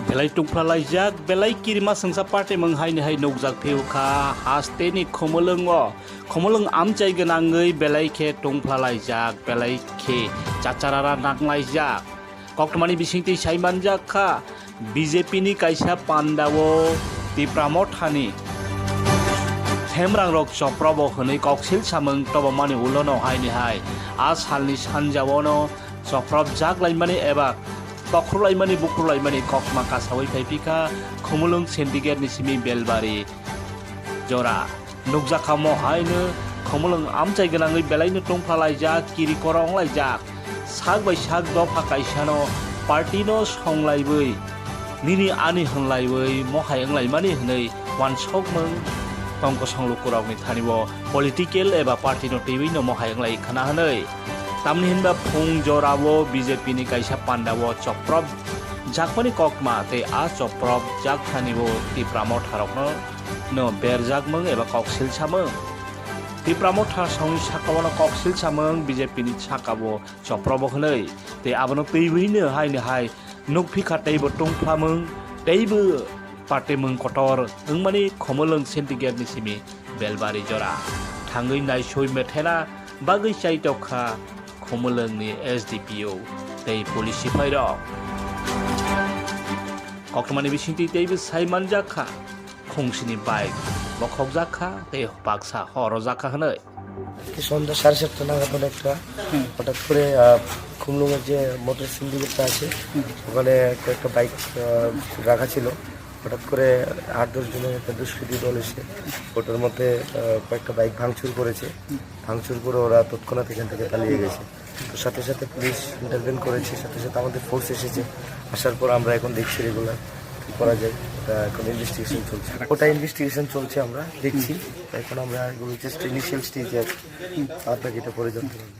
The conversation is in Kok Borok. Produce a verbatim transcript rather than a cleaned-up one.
Belai tungphlalaijak, belai kirima swngsa party mwng haini hai nukjak phiyokha hasteni khumulwngo. Khumulwng amchai gwnangwi belai khe tungphlalaijak, belai khe chacharara nanglaijak. Koktwmani bisingtwi sai manjak kha, B J P ni kaisa pandao Tipra Mothani themrangrok choprobo hwnwi koksil samung tobomani ulono haini hai a salni sanjaono choprobjak laimani eba tokhorlaimani, bukhorlaimani koktwma kasawi phai phikha Khumulwng syndicate ni simi Belbari jora. Nukjakha mo haino Khumulwng amchai gwnangwi belaino tungphalaijak, kiri koro wnglaijak. Sak bai sak dopha kaisano party no songlaiwi nini ani hwnlaiwi mohai wnglaimani hwnwi wansokmung tongkosong lukurokni thani-o political eba party no twiwi no mohai wnglai khna hwnwi. Tamni hinba phung jorao B J P ni kaisa pandao choprop jakmani koktwma tei a choprop jakthani-o Tipra Motharokno no berjakmung eba koksil samung. Tipra Motha songni sakao no koksil samung B J P ni sakao choprobo hwnwi tei abono twiwi no haini hai nukphikha teibo tungphlamung teibo party mung kotor wngmani Khumulwng syndicate ni simi Belbari jora thangwi naisui methena bagwi chaitokha Khumulwngni S D P O tei police sipairok. Koktwmani bisingtwi teibo sai manjak kha, khungsini bike bokhokjak kha tei baksa horojak kha hwnwi. কি সন্ধ্যা সাড়ে সাতটা নাগাদ অনেকটা হঠাৎ করে আহ, খুমলুঙের যে মোটর সিন্ডিকেটটা আছে, ওখানে কয়েকটা বাইক আহ, রাখা ছিল। হঠাৎ করে আট দশ জনের একটা দুষ্কৃতী দল এসে ওটার মধ্যে আহ, কয়েকটা বাইক ভাঙচুর করেছে। ভাঙচুর করে ওরা তৎক্ষণাৎ এখান থেকে পালিয়ে গেছে। তো সাথে সাথে পুলিশ ইন্টারভেন করেছে, সাথে সাথে আমাদের ফোর্স এসেছে। আসার পর আমরা এখন দেখছি রেগুলার কি করা যায়। ওটা এখন ইনভেস্টিগেশন চলছে, ওটা ইনভেস্টিগেশন চলছে, আমরা দেখছি। এখন আমরা এগুলো জাস্ট ইনিশিয়াল স্টেজে আছে। আর বাকিটা পরে জানতে পারবো।